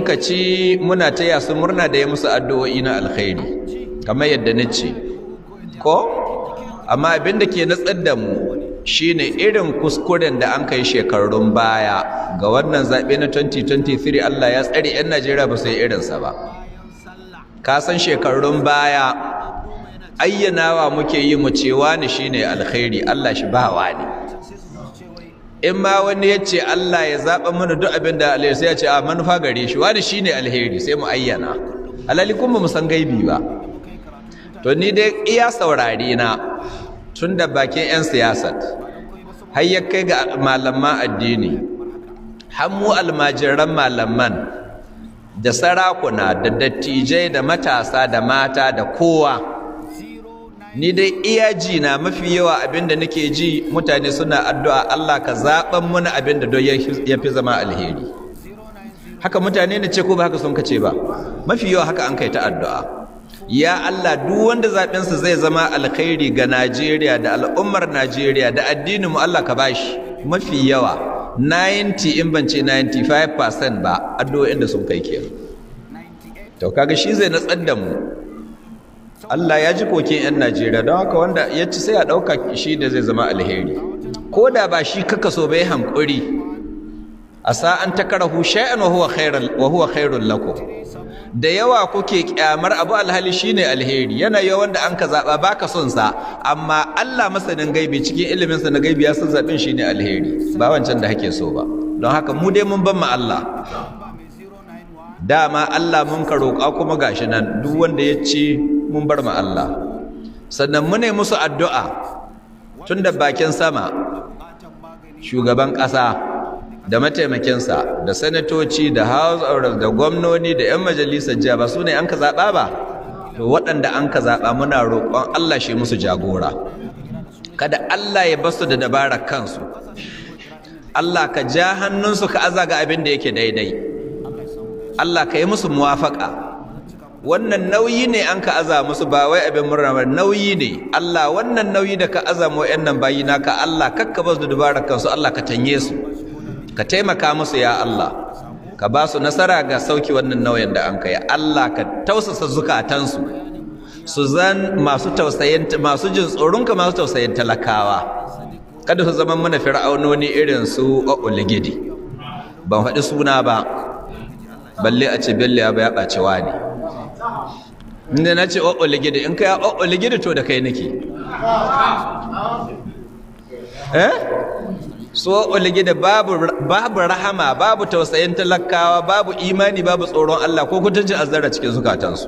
Sun kaci muna taya su murna da ya musu addu'o'i na alkhairi, kamar yadda na ce ko. Amma abin da ke natsar da mu shine irin kuskuren da an kai shekarun baya ga wannan zaɓe na 2023, Allah ya tsare 'yan Najeriya ba su yi irinsa ba. Ka san shekarun baya ayyanawa muke yi mu cewa ni shine alkhairi, Allah shi ba wani. In ma wani ya ce Allah ya zaɓa mana duk abin da alheri, sai ya ce a manufa gare shi, wani shine alheri, sai mu ayyana. Alhali kuma mu san gaibi ba. To ni dai iya saurare na tun da bakin 'yan siyasat har ya kai ga malaman addini, har mu almajiran malaman da sarakuna da dattijai da matasa da mata da kowa, ni dai iya ji na mafi yawa abinda nake ji mutane suna addu'a Allah ka zaɓan mana abinda don ya fi zama alheri. Haka mutane ne ce ko ba haka sun kace ba? Mafi yawa haka an kai ta addu'a, ya Allah, duk wanda zaɓensa zai zama alkhairi ga Najeriya da al'ummar Najeriya da addininmu, Allah ka bashi. Mafi yawa 90, in ban ce 95% ba, addu'o'in da sun kai kenan. To kaga shi zai natsar da mu, Allah ya ji kokin 'yan Najeriya. Don haka wanda ya ci sai a ɗauka shi da zai zama alheri, ko da ba shi kaka so bai hankuri. Asa an takrahu shay'an wa huwa khairul lakum. Da yawa kuke kyamar abu, alhali shine alheri. Yana yawan wanda an ka zaba baka son sa, amma Allah masanin gaibi cikin ilimin sa na gaibi ya san zabin shine alheri, ba wancan da kake so ba. Don haka mu dai mun ban ma Allah, dama Allah mun ka roƙa, kuma gashi nan duk wanda ya ci mun bar ma Allah. Sannan mu ne musu addu'a tun da bakin sama shugaban ƙasa da mataimakinsa da sanatoci da House of Reps da gwamnoni da 'yan majalisar jiha, ba su ne an ka zaɓa ba? To waɗanda an ka zaɓa, muna roƙon Allah shi musu jagora, kada Allah ya basu da dabarar kansu. Allah ka ja hannunsu ka aza ga abin da yake daidai. Allah ka yi musu muwafaƙa. Wannan nauyi ne an ka aza musu, ba wai abin murna ba, nauyi ne. Allah, wannan nauyi da ka aza mu ƴan nan bayi naka, Allah kakka basu da dabarar kansu. Allah ka tanye su, ka taimaka musu. Ya Allah, ka ba su nasara ga sauki wannan nauyin da an kai. Allah ka tausasa zukatansu su zan masu tausayin, masu jin tsoronka, masu tausayin talakawa. Kada su zama mana fir'aunoni irin su Oligidi. Ban faɗi suna ba, balle a ce Bello ya ɓacewa ne. Inda na ce Oligidi, in ka ya Oligidi, to da kai nake. Eh, so Oligidi babu rahama, babu tausayin talakawa, babu imani, babu tsoron Allah ko kutuncin azzara cikin zukatansu.